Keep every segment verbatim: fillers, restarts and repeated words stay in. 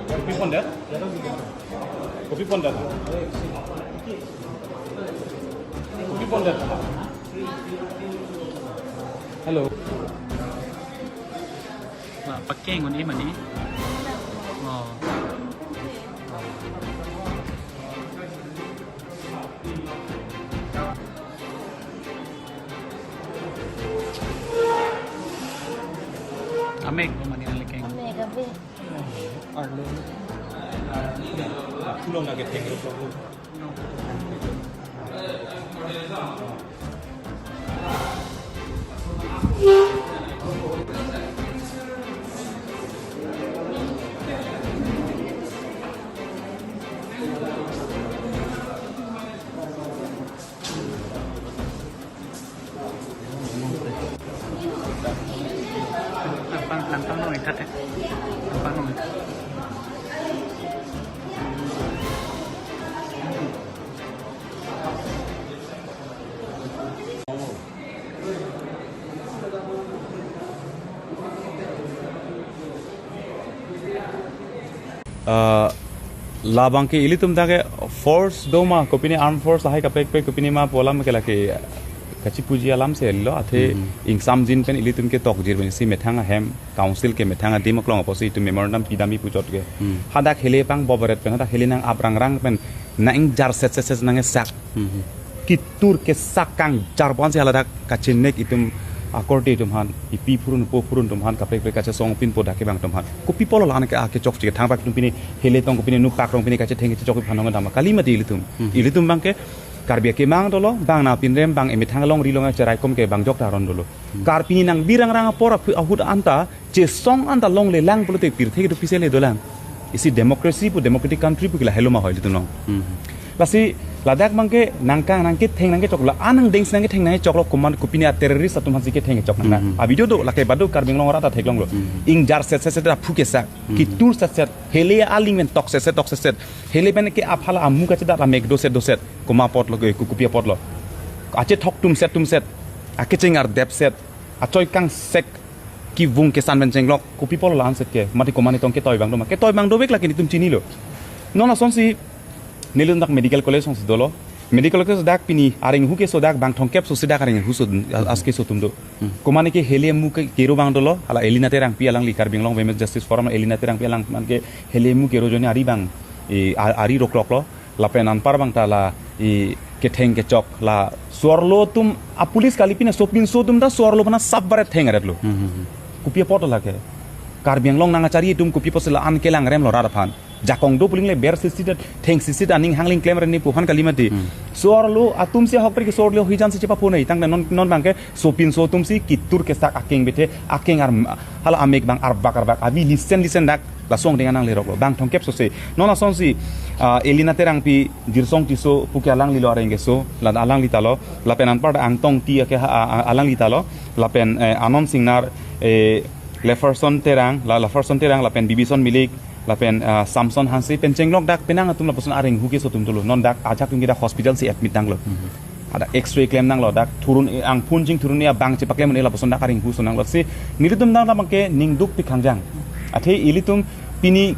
Kopi pon dia? Kopi pon dia? Kopi pon dia? Hello. Wah, pakeng un-e mane. Oh. Amek ko mane nangkeng. Amek abe. Tulong lagi tengok. Nangpang, nangpang nong itat, eh. Nangpang nong itat. Ah, labang ke ilitum ta ke force do ma, kopine armed force lahai kaprek prek kopine ma pu alam ke lake kachipuji alam si lo, athe Mhm. ingsamjin pen ilitum ke tokjir pen si methang ahem council ke methang adim aklong apotsi itum memorandum pidam pu chot ke. Hmm. Hadak hele pang bobaret pen, hadak hele nang aprangrang pen nang jar set set set nang sak. Hmm. Kitur kesak kangjar pon si haladak kachenek itum akorte itum han, ipi phurun po phurun itum han, kaprek prek kachesong pinpo dak kevang itum han. Kopi apotlo la-an ke ake chokche thang pak itum pine hele tong kopine nupak rong pine kachetheng kachechok phan hong dam kali mati ilitum. Hmm. Ilitum bang ke Karbi akemang dolo, bang nangpinrem, bang emethang alongri along acherai kom ke bang jok ta aron dolo. Hmm. Kar pini nang birang rang apor aphu-, ahut anta, chesong anta longle lang pulote pirthe kedo pise le dolang. Isi democracy pu democratic country pu ke la helo ma hoi ilitum long. Hmm. Lasi ladak bang ke nangkang nangketheng nangkechok la, anang deng nangketheng nangkechok lo koman kopine a terrorist atum hansi ketheng kechok nang. Hmm. Abi do do lake badu Karbi Anglong arat ta theklong lo. Hmm. Ingjar set set set aphu kesak. Hmm. Kitur set set. Hele aling men tok set set tok set set. Hele pen ke aphala amu kachedat amek do set do set. Komat apotlo ke, ku-, kopi apotlo. Achethok tum set tum set. Akecheng ardep set. Achoi kangsek kevung kesan pen chenglok. Kopi apotlo la-an set ke. Mati komat itong ketoi bang do ma. Ketoi bang dovek lake netum chinilo. Non asonsi nelitum dak medical college asonsi dolo. Medical college dak pini areng hu keso dak bang thomkep so si dak areng hu so, as keso atum do. Hmm. Komat ke hele amu ke kero bang dolo. Hala Elina Terangpi alangli Karbi Anglong Women's Justice Forum Elina Terangpi alang man ke hele amu kero ajoine ari bang, e, a-, ari roklok lo. Lapen anpar bang ta la, e, ketheng kechok la suarlo atum a police kali pine sopinso atum ta suarlo aphan sap baret theng aret lo. Hmm, hmm, hmm. Kopi apot lake. Karbi Anglong nangkachari atum kopi apotsi la-an kelang rem lo rat aphan. Jakong do puling le ber sisi dat theng sisi dat aning hangling klem reni pu aphan kali mati. Hmm. Suarlo atum si ahok pri suarlo hijan si chepaphonai tangte non, non bang ke sopinso atum si kitur kesak akeng bethe akeng ar hala amek bang arbak arbak abi lisen lisen dak. Lason ding anang lerok lo. Bang thomkep so se. Non asonsi, ah, Elina Terangpi, Jirsong Tisso, pu ke alangli lo areng keso, la alangli ta lo, lapen anpar Angtong Ti ke ha, a, a, alangli ta lo, lapen, eh, Anon Singnar, eh, Leferson Terang, la Leferson Terang, lapen Bibison Milik, lapen, ah, Samson Hanse, pen chenglok dak penang atum lapuson areng hu keso atum dolo. Non dak ajak atum ke dak hospital si admit tanglo. Mhm. Ada X-ray klem nanglo dak thurun, eh, angphun chingthurun ya bang chepaklem un-e lapuson dak areng hu so nanglo si nelitum dak dak ke ningduk ti khangjang. Athe ilitum pini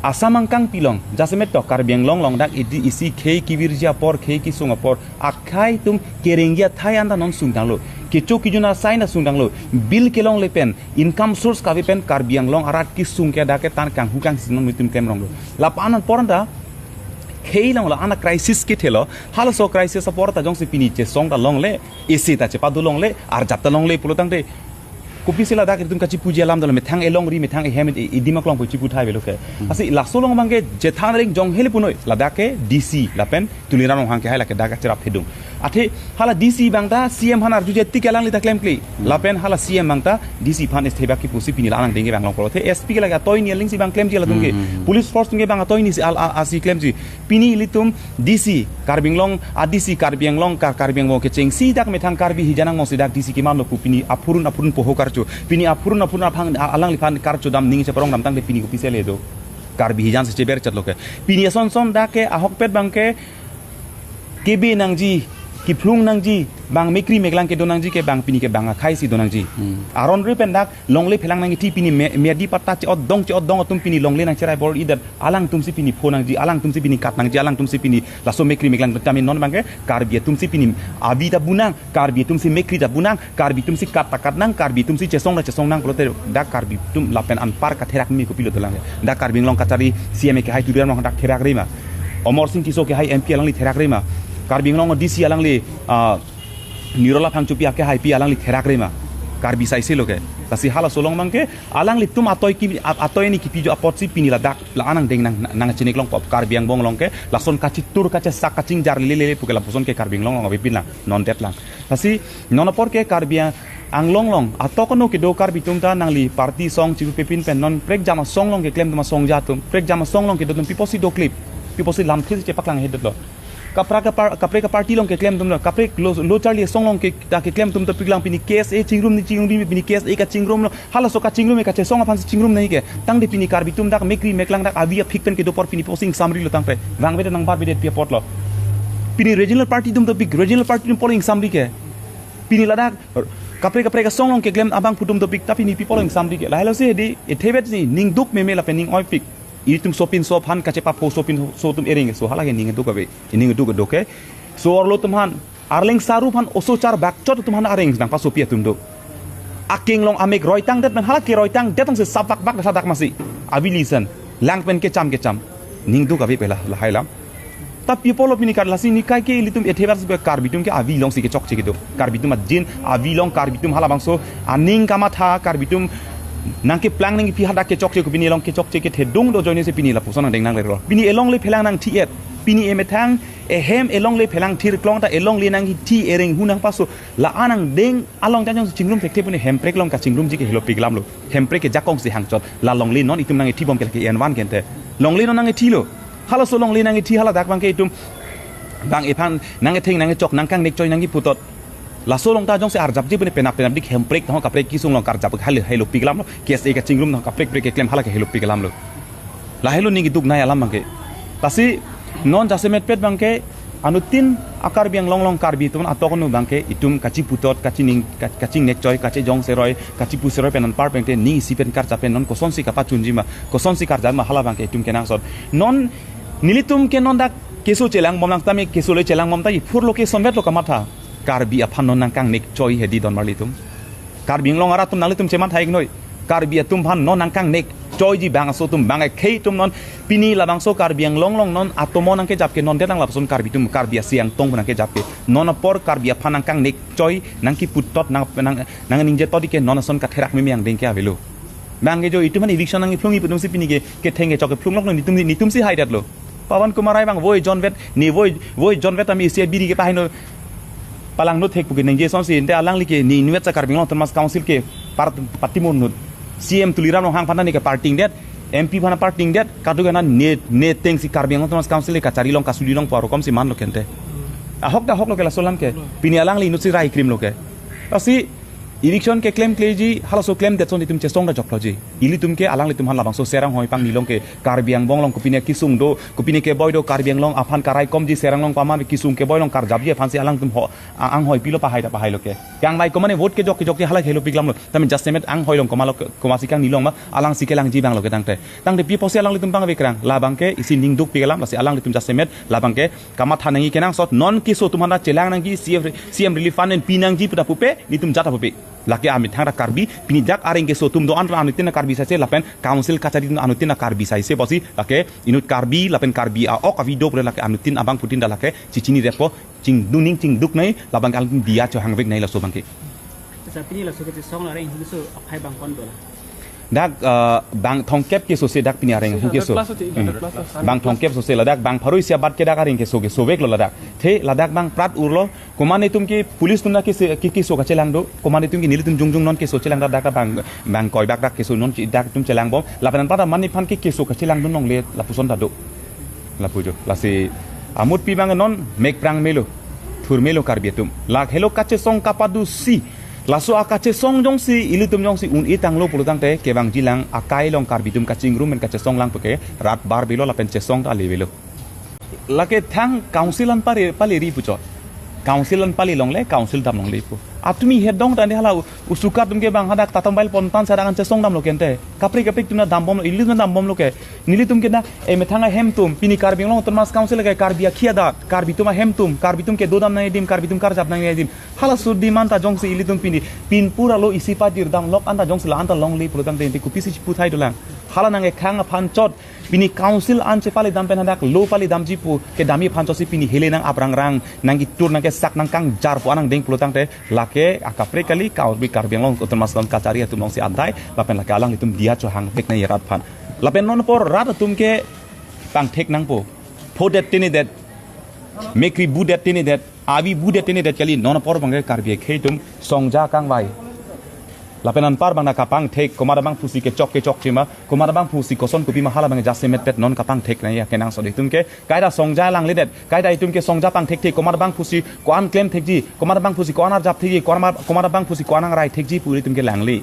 Assam angkang pilong jasemet tok Karbi Anglong along dak idi isi khei kevirji apor khei kesung apor akhai atum kerengji athai anta non sung tanglo. Kecho kejun asai na sung tanglo. Bill kelongle pen income source kave pen Karbi Anglong arat kesung ke dak ke tan kanghu kangsi non nelitum klem ronglo. Lapu-an apor anta khei longlo, ana crisis kethelo, halaso crisis apor ta jongsi pini chesong ta longle, isi ta chepadu longle, arjap ta longle pulo tangte. Kopisi ladak itum kachipuji alam dolo, methang elongri, methang ehem, e-, edim aklong pu chipu thai avelo ke. Hmm. Lasi laso along bang ke jethan ring jong hele punoi, ladak ke D C, lapen Tuliram Ronghang ke hai lake dak kacherap thedung. Athe hala D C bang ta C M aphan arjuje tik alangli ta klemkle. Hmm. Lapen hala C M bang ta D C aphan isthe bak kipusi pini la-an angdeng ke bang longkolo. Athe S P ke lake atoi ni aling si bang klemji latum ke. Hmm, hmm, hmm. Police force atum ke bang atoi ni si al, a, asi klemji. Pini ilitum D C Karbi Anglong, a D C Karbi Anglong, Kar-, Karbi Anglong kechengsi dak methang Karbi hijan angbong si dak D C keman lo pu pini aphurun aphurun poho karcho. Pini aphurun aphurun aphang, a, alangliphan karcho dam ning cheparong dam tangte pini kopisi le do. Karbi hijan si cheber chat lo ke. Pini ason son dak ke ahokpet bang ke kebe nangji Kephlung nangji, bang mekri meklang kedo nangji ke bang pini ke bang akhai si do nangji. Hmm. Aron re pen dak longle phelang nangji ti pini me-, medi patta che-otdong che-otdong atum pini longle nangcherai bor-idet alangtum si pini pho nangji, alangtum si pini kat nangji, alangtum si pini laso mekri meklang tame non bangke Karbi atum si pini avi ta bu nang, Karbi atum si mekri ta bu nang, Karbi atum si kat ta kat nang, Karbi atum si chesong ta chesong nang pulote dak Karbi atum lapen anpar katherak me kopilo dolang. Dak Karbi Anglong kachari C M A kehai Tuliram Ronghang dak therak re ma. Amarsing Tisso kehai M P alangli therak re ma. Karbi Anglong D C alangli, ah, Nirola Phangchopi akehaipi alangli therak re ma. Karbi saise lo ke. Lasi halaso along bangke alanglitum atoi ki, a-, atoi ni kipi jo apot si pini ladak la-an angdeng nang, nangchinik long pop Karbi Anglong along ke lason kachitur kachesak kachingjar lele lele pu ke lapuson ke Karbi Anglong along avepin lang, non det lang. Lasi non apor ke Karbi Anglong along atok no kedo Karbi atum ta nangli party asong chiru pepin pen non prekjam asong along keklem atum asong aja atum, prekjam asong along kedo atum pi apotsi doklip, pi apotsi lamthir si chepaklang hedet lo. Kaprek kapar-, kaprek kaparty along keklem atum lo, kaprek lo, lo charli asong along ke, ta keklem atum ta piklang pini K S A chingrum ni chingrum pini K S A kachingrum lo. Halaso kachingrum e kachesong aphan si chingrum nai ke. Tangte pini Karbi atum dak mekri meklang dak avi aphik pen kedo apor pini pi apotsi ingsamri lo tangte. Vangvedet nangbarvedet pi apot lo. Pini regional party atum ta pik, regional party atum apor ingsamri ke. Pini ladak kaprek kaprek asong along keklem abang putum ta pik ta pini pi apot lo ingsamri ke. Lahelo si hedi, ethevet si ning duk meme lapen ning oipik. Itum sopinso aphan kachepapho sopinso atum ereng so hala ke ning duk ave. Ning duk do ke. So arlo atum aphan, Arleng Saru aphan oso charbak chot atum aphan areng nang pasopi atum do. Aking along amek roitang det pen hala ke roitang det ang se sabak bak sa dak masi. Avi listen. Lang pen kecham kecham. Ning duk ave pela lahai lam. Ta pi apot lo pini kar lasi nikai ke ilitum ethever si Karbi atum ke avi along si kechokche kedo. Karbi atum ajin avi along Karbi atum halabangso aning kamatha Karbi atum nangkeplang nangpi hadak kechokche ko pini along kechokche kethedung do ajoine si pini lapuson angdeng nangle lo. Pini elongle phelang nangthi-et. Pini emethang ehem elongle phelang thir klong ta elongle nangthi ereng hu nangpaso la-an angdeng along jajong si chingrum thekthe pune Hemprek along kachingrumji ke helo pik lam lo. Hemprek ke jakong si hangchot. La longle non itum nangthi bom ke lake envan kente. Longle non nangthi lo. Halaso longle nangthi hala dak bangke itum bang ephan nangtheng nangchok nangkangnek choi nangkiputot. Laso along ta jongsi arjapji pune penap penapdik Hemprek ta ho kaprek kesung along karjap hale helo pik lam lo. K S A kachingrum ta ho kaprek prek keklem hala ke helo pik lam lo. Lahelo ning duk nai alam bangke. Lasi non jasemet pet bangke anuttin a Karbi Anglong along Karbi atum atok nu bangke itum kachiputot kachining ka-, kachingnek choi kachejong seroi kachipu seroi pen anpar pente ning isi pen karjap pen non kosonsi kapachunji ma kosonsi karjap ma hala bangke itum kenangsot. Non nelitum ke non dak keso chelang bom lang tame keso le chelang bom ta iphur lo kesonvet lo kamatha. Karbi aphan non nangkangnek choi hedi don marlitum. Karbi Anglong arat atum nanglitum chematha iknoi. Karbi atum aphan non nangkangnek choiji bangso atum bang akhei atum non pini labangso Karbi Anglong along non atomo nangkejap ke non det nang lapuson Karbi atum Karbi asi angtong nangkejap ke non apor Karbi aphan nangkangnek choi nangkiputot nang nang nangningje todi ke non ason katherak meme angdeng ke avelo. Bangke jo itum aphan eviction nangkephlung iputum si pini ke ketheng kechok kephlung lok nitum nitum si haidet lo. Pawan Kumar Rai bang voi jonvet ni voi voi jonvet ami isi biri kepahai no palangno thek puke ningje sonsi ente alangli ke ni inutvet sa Karbi Anglong Autonomous Council ke par-, party monut. C M Tuliram Ronghang aphan ni ke party det, M P aphan party det, kadokave ne ne tengsi Karbi Anglong Autonomous Council ke kachari along kasuli along paro komsi manlo kente. Ahok ta ahok lo ke laso alam ke. Pini alangli inutsi rai krim lo ke. Lasi eviction keklemkleji halaso klemdet son itum chesong ta jokloji. Ilitum ke alanglitum aphan labangso Serang hoi pang nilong ke Karbi Anglong along kopine kesung do, kopine keboi do Karbi Anglong aphan karaikomji Serang along paman kesung keboi along karjapji aphansi alangtum ho a-, anghoi pilo pahai ta pahai lo ke. Kangvai komane vote kejok kejokji hala helo pik lam lo. Tame jasemet anghoi along koma lo ke, komasi kang nilong ma alangsi kelangji bang lo ke tangte. Tangte pi apotsi alanglitum pangvekrang. Labangke isi ning duk pik alam lasi alanglitum jasemet labangke kamatha nangji kenangsot non keso atum aphan ta chelang nangji C M, C M relief fund pen pi nangji puta pupe nitum jat ta pupe. Lake amethang ta Karbi pini dak areng keso atum do-an ra anuttin ta Karbi saise lapen council kachari atum anuttin ta Karbi saise pusi lake inut Karbi lapen Karbi a-ok avi do pura lake anuttin abangphutin ta lake chichinireppo chingdun ning chingduk nai labang alanglitum diya chohangvek nai laso bangke. Sa pini laso kachesong la reng huso aphai bang kon dola. Dak, eh, bang thomkep keso se dak pini areng hu keso. Plus ati, Hmm. plus, plus. Bang thomkep so se ladak bang pharo isi abat ke dak areng keso kesovek lo ladak. The ladak bang prat urlo. Komane atum ke police atum dak kese-, ke keso kachelang do. Komane atum ke nelitum jongjong non keso chelang dak dak bang bang koi bak dak keso non chi dak atum chelang bom. Lapen anpar ta mane aphan ke keso kachelang do longle lapuson ta do. Lapu jo. Lasi amut pi bang non mek prang melo. Thur melo Karbi atum. Lak helo kachesong kapadusi. Laso akachesong jongsi ilitum jongsi un-e tanglo pulo tangte kevangji lang akai along Karbi atum kachingrum pen kachesong lang puke rat barbelo lapen chesong ta levelo. Lake thang council an pare paleri puchot. Council an pali longle, council dam longle pu. Atumi hedong tande hala u-, usukat atum ke bang hadak tatam bail pontan sarang an chesong damlo kente. Kaprek kaprek atum na dambom, ilitum dambomlo ke. Nelitum ke na, e methang ahem atum, pini Karbi Anglong Autonomous Council ke Karbi akhia da, Karbi atum ahem atum, Karbi atum kedo dam nangji adim, Karbi atum karjap nangji adim. Halaso adim anta jongsi ilitum pini, pinpur alo isi pajir damlok anta jongsi la anta longle pulotangte enti kopisi chipu thai dolang. Hala nangkekhang aphan chot, pini council an chepali dam pen hadak lo pali damji pu kedamji aphan chotsi pini hele nang aprangrang, nangketur nangkesak nangkangjar pu anang deng pulotangte lake akaprek kali Karbi, Karbi Anglong Autonomous Council kachari atum alongsi adai, lapen lake alanglitum diya chohang vek nangji rat aphan. Lapen non apor rat atum ke pangthek nangpo. Phodet tinidet, mekri budet tinidet, avi budet tinidet kali non apor bangke Karbi akhei atum songja kangvai. Lapen anpar bang na kapangthek, komat abang pusi kechok kechokche ma, komat abang pusi koson kopi ma hala bang jasemet pet non kapangthek nangji akenangsot atum ke, kaita songja langledet, kaita itum ke songja pangthekthek, komat abang pusi ko-an klemthekji, komat abang pusi ko-an arjapthekji, komat, komat abang pusi ko-an angrai thekji pu ilitum ke langle.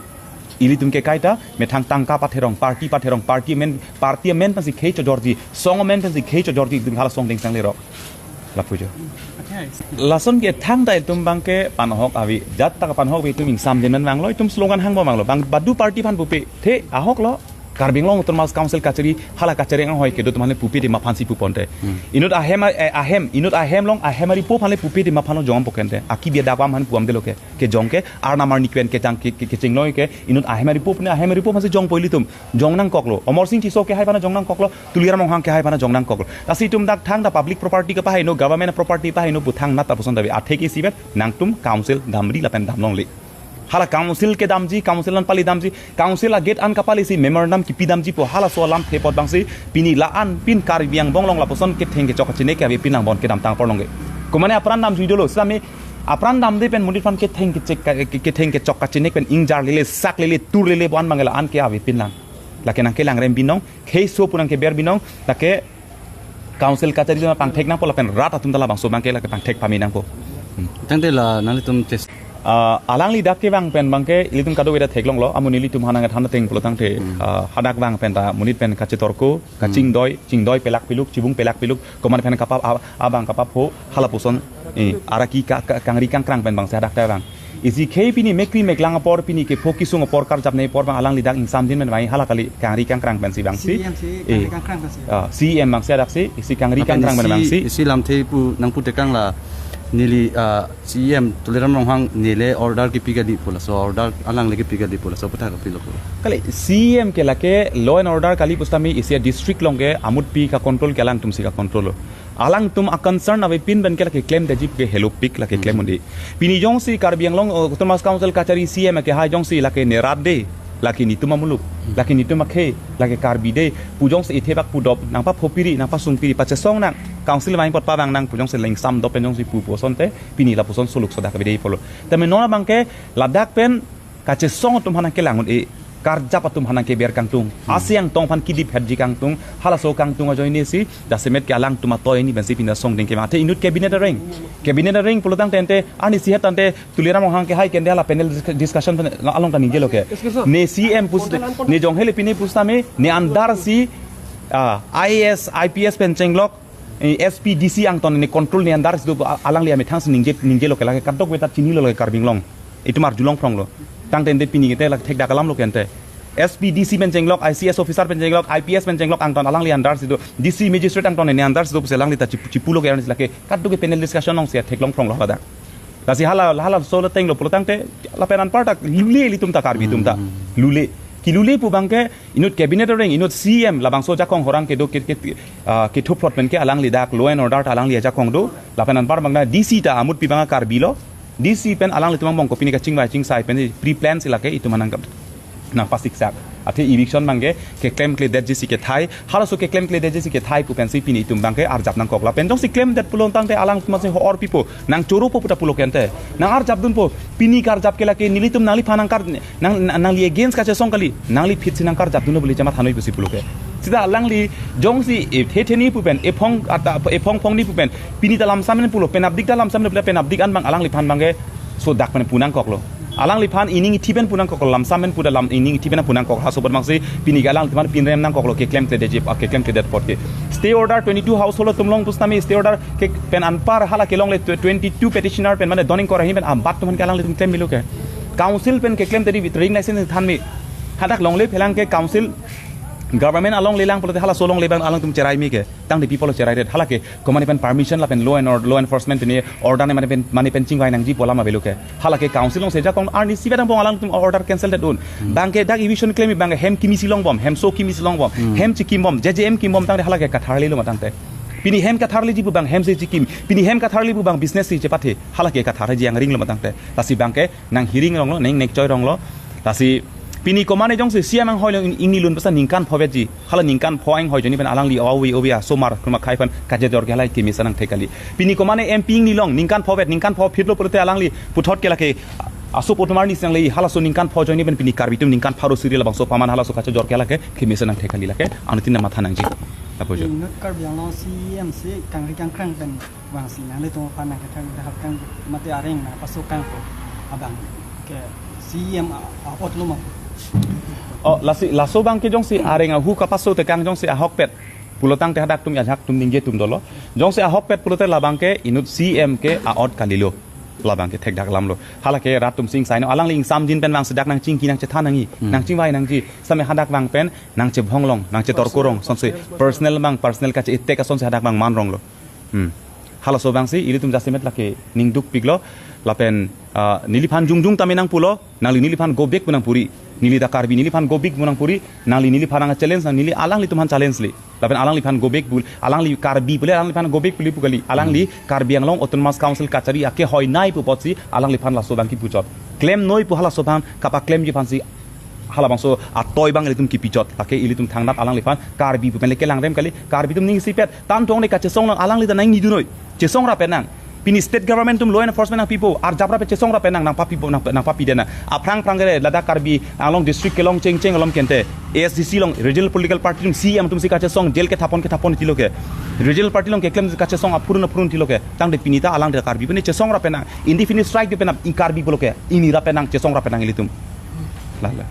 Ilitum ke kaita methang tangka patherong, party patherong, party amen, party amen pensi khei chojorji, song amen pensi khei chojorji, itum hala song deng sang lerok. Lapu jo. Lason ke thangta itum bangke panhok avi, jat ta panhok avi itum ingsamdin man vanglo, itum slogan hangbom vanglo. Bang badu party aphan pupe, the ahoklo, Karbi Anglong Autonomous Council kachari, hala kachari anghoi kedo atum aphan le pupe adim aphansi puponte. Inut ahem, eh, ahem, inut ahem along ahem aripo aphan le pupe adim aphanlo jongpo kente. Aki bia dakam aphan puamdelo ke. Kejong ke, arnam arni kven kejang ke, ke, kechingloi ke, inut ahem aripo aphan, ahem aripo aphansi jongpo ilitum. Jong nangkoklo. Amarsing Tisso ke hai aphan jong nangkoklo. Tuliram Ronghang ke hai aphan jong nangkoklo. Lasi itum dak thangta public property kepahaino, government property pahaino pu thangnat ta puson davi. Atheke isivet nangtum council damri lapen dam longle. Hala council kedamji, council an pali damji, council agate an kapalisi memorandum kipi damji pu halaso alamthe apot bangsi pini la-an pin Karbi Anglong along lapuson ketheng kechok kachinek ke avepin lang bon kedamtang apor along ke. Komane apran damjui dolo, sami apran damde pen monit aphan ketheng kechek ka-, ke-, ketheng kechok kachinek pen ingjar lele, sak lele, tur lele pu an bang la-an ke avepin lang. Lake nangkelang rem binong, kheiso pu nangkeber binong, lake council kachari atum pangthek nangpo lapen rat atum ta labangso bangke lake pangthek pame nangpo. Tangte la nanglitum tes- Ah, alangli dak kevang pen bangke ilitum kadokave ta theklonglo, amun ilitum hanang than ateng pulotangte, ah, hadak vang pen ta monit pen kachetorko, kachingdoi, chingdoi pelak piluk, chibung pelak piluk, komat pen kapap, a-, abang kapapho, halapuson, eh, araki ka, ka, kangri kangkrang pen bangsi hadak ta vang. Isi khei pini mekri meklang apor, pini kepho kesung apor, karjap nangji apor bang alangli dak ingsamdin pen vang hala kali kangri kangkrang pensi bangsi. C E M si, eh, kangri kangkrang pensi. Ah, C E M bangsi hadaksi, isi kangri kangkrang pen vangsi. Isi lamthe pu nangputekang la neli, ah, C E M Tuliram Ronghang nele order kipi kali pu laso, order alangli kipi kali pu laso, puthak kapilo pu. Kali C E M ke lake law and order kali pusitame isi district along ke amutpi kacontrol ke alangtumsi kacontrol lo. Alangtum aconcern avepin pen ke lake klemdetji ke helopik lake klem un-e. Pini jongsi Karbi Anglong, uh, Autonomous Council kachari C E M ke hai jongsi lake ne rat de, lake netum amuluk, lake netum akhei, lake Karbi de, pu jongsi ithebak pudop, nangpaphopiri, nangpasungpiri, pachesong nang, council vang apot pavang nang, pu jongsi le ingsamdop pen jongsi pupo asonte, pini lapuson soluk sodak avedetpo lo. Tame non abangke ladak pen kachesong atum aphan nangkelang un-e, karjap atum aphan nangkeber kangtung, asi angtong aphan kidip hetji kangtung, halaso kangtung ajoinesi jasemet ke alangtum atoini pensi pini song deng kevang. Athe inut cabinet areng, cabinet areng pulotangte ante arnisi het tangte Tuliram Ronghang ke hai kende hala panel dis-, discussion pen along ta ningjelo ke. Ne C E M pus, ne jong hele pine pusitame ne andarsi, ah, I A S, I P S pen chenglok, eh, S P, D C angton ne control ne andarsi do, a-, alangli amethangsi ningje, ningjelo ke lake kadokave ta chinilo lake Karbi Anglong. Itum arjulong phronglo. Tangte ante pini kete lake thekdak alamlo ke ante. S P, D C pen chenglok, I C S officer pen chenglok, I P S pen chenglok angton alangli andarsi do, D C magistrate angton ne andarsi do pusi alangli ta chipu, chipulo ke arnisi lake kadokave panel discussion alongsi theklong phronglo hadak. Lasi hala, halaso le tenglo pulotangte, lapen anparta lule ilitum ta Karbi atum ta. Lule. Kelule pu bangke inut cabinet areng, inut C E M labangso ajakong horang kedo ke, ke, ah, kethuplot pen ke alangli dak law and order ta alangli ajakong do. Lapen anpar bangna D C ta amutpi bang a Karbi lo. D C pen alanglitum angbong kopine kachingvai chingsai pen pre-plan si lake itum anang kam nangpasiksak. Athe eviction bangke keklemkledetjisi kethai, halaso keklemkledetjisi kethai pu pensi pini itum bangke arjap nangkok. Lapen jongsi klemdet pulotangte alangtum asi ho-or pipo, nangchoropo pu ta pulo ke ante. Nang arjapdunpo, pini karjap ke lake nelitum nangliphan nangkar, nang, nang, nangli against kachesong kali, nangliphi si nangkarjapdunlo beli jamat hanoi pusi pulo ke. Sita alangli jongsi e the theni pu pen, ephong ata, ephong phongni pu pen, pini ta lamsam pen pulo, penapdik ta lamsam pen pulo, penapdik an bang alangliphan bangke sodak pen pu nangkoklo. Alangliphan ining ithi pen pu nangkok, lamsam pen pu ta lam ining ithi pen pu nangkok, halaso apot mangsi pini ke alangliphan pinrem nangkoklo, keklem kledetji, ah, keklem kledet apot ke. Stay order twenty-two household atum long pusitame stay order ke pen anpar hala kelongle tw-, twenty-two petitioner pen mane doning kora hin pen abat atum aphan ke alanglitum klem melo ke. Council pen keklem tadi trading license than me. Hadak longle phelang ke council government along lelang pulote halaso longle abang alangtum cherai me ke. Tangte pi apotlo cherai det, hala ke komane pen permission lapen law and or-, law enforcement pen order ne mane pen, mane pen chingvai nangji pu alam avelo ke. Hala ke council alongsi jakong arnisi abang alangtum order cancel det un. Bang ke dak eviction claim bang ke hem kimi si longbom, hemso kimi si longbom, hem chikimbom, J J M kimbom tangte hala ke katharlelo ma tangte. Pini hem katharleji pu bang hem si chikim, pini hem katharle pu bang business si chepathe, hala ke katharji angringlo ma tangte. Lasi bang ke nang hearing ronglo, nang nekchoi ronglo. Lasi pini komane jongsi C M anghoi along ing-, ingni lun pasa ningkan pho vetji. Hala ningkan pho anghoi ajoine pen alangli ovi ovi asomar kruma khai pen kachejor ke hala kemesen nangthek kali. Pini komane M P ingni along ningkan pho vet, ningkan pho phitlo pulote alangli puthot ke lake aso apot amarnisi nangle, halaso ningkan pho ajoine pen pini Karbi atum ningkan pharo siri labangso paman halaso kachejor ke lake kemesen nangthek kali lake. Anuttin matha nangji. Lapu jo. Inut Karbi Anglong C E M si kangri kangkrang pen vangsi nanglitum aphan nangkethang dahap kang mate areng nangpasokang pu abang ke C E M a-, apotlo ma? Oh, lasi, laso abang ke jongsi areng ahu kapasotekang jongsi ahokpet pulo tangte hadak atum ajahak atum ningje atum dolo. Jongsi ahokpet pulote labang ke inut C E M ke a-ot kalilo. Labang ke thekdak alamlo. Hala ke rat atum sing saino alangli ingsamjin pen vangsi dak nangchingki nangchethan nangji, nangchingvai nangji. Same hadak abang pen nangchebhong long, nangchetorko rong, sonsi personal abang, personal kache-attack asonsi hadak abang man ronglo. Hmm. Halaso abangsi ilitum jasemet lake ningdukpiklo, lapen, ah, neliphan jongjong tame nangpulo, nangli neliphan go back pu nangpuri, neli ta Karbi neliphan go back pu nangpuri, nangli neliphan nang challenge, nang neli alanglitum aphan challenge le. Lapen alangliphan go back pu, alangli Karbi pule alangliphan go back pule pu kali, alangli Karbi Anglong Autonomous Council kachari ake hoinei pu apotsi alangliphan laso abang kipuchot. Klemnoi pu halaso abang kapaklemji aphansi halabangso atoi abang ilitum kipichot, lake ilitum thangnat alangliphan Karbi pu pen le kelangrem kali, Karbi atum ning isipet, tangtong ne kachesong lang alangli ta nang nidunoi, chesong ra penang. Pini state government atum law enforcement nangpipo, arjap ra pen chesong ra penang, nangpapipo, nang, nangpapi denang. Aphrang phrang kere ladak Karbi Anglong district kelong chengcheng alom kente, A S D C along regional political party atum C E M atumsi kachesong jail kethapon kethapon tilo ke. Regional party along keklem kachesong aphurun aphurun tilo ke. Tangte pini ta alang de Karbi pu ne chesong ra penang. Indefinite strike de penang, i Karbi pulo ke. Ini ra penang, chesong ra penang ilitum. Lala.